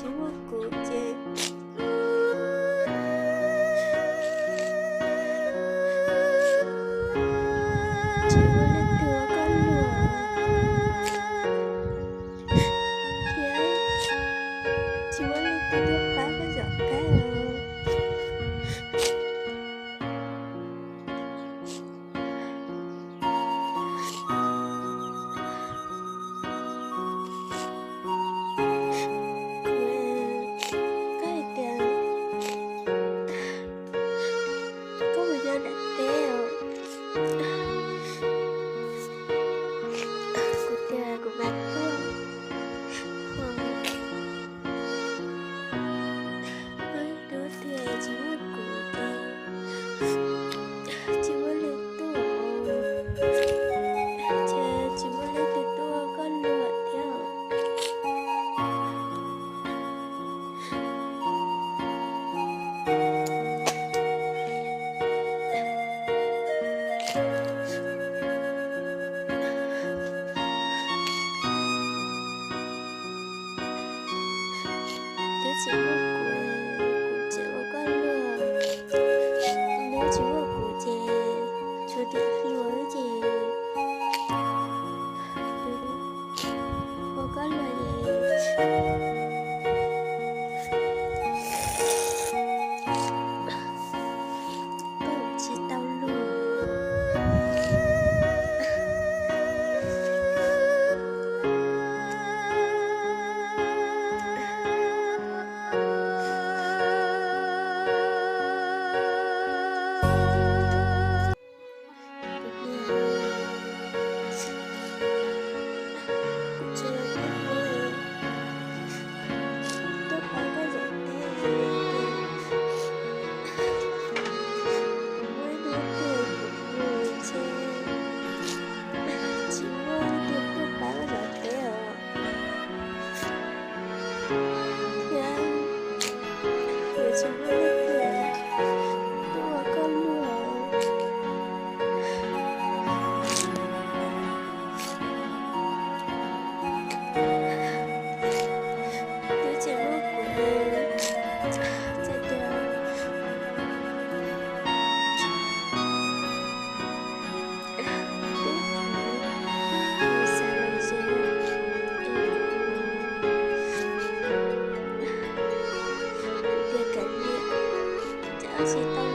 Tsis muaj kuv ces tsis muaj leej twg ua koj luag, thiab tsis muaj leej twg tuaj pab koj zov qab os. Kuv, koj hais tias koj mus nyob nram teb os. Kuv tias kuv mam tuaj. Hnub twg tsis muaj kuv ces tsis muaj leej tuaj, ces tsis muaj leej twg tuaj ua koj luag thiab. Twb tsis muaj kuv, kuv tseem ua koj luag, twb tsis muaj kuv ces tshuav tus hluas ces ua koj luag es koj tsis tau luag. Thiab kuv tsis muaj leej twg tuaj ua koj luag. Twb tsis muaj kuv, txawm tias twb kuv xav los ze, kuv tias kav liam, cas tsis tau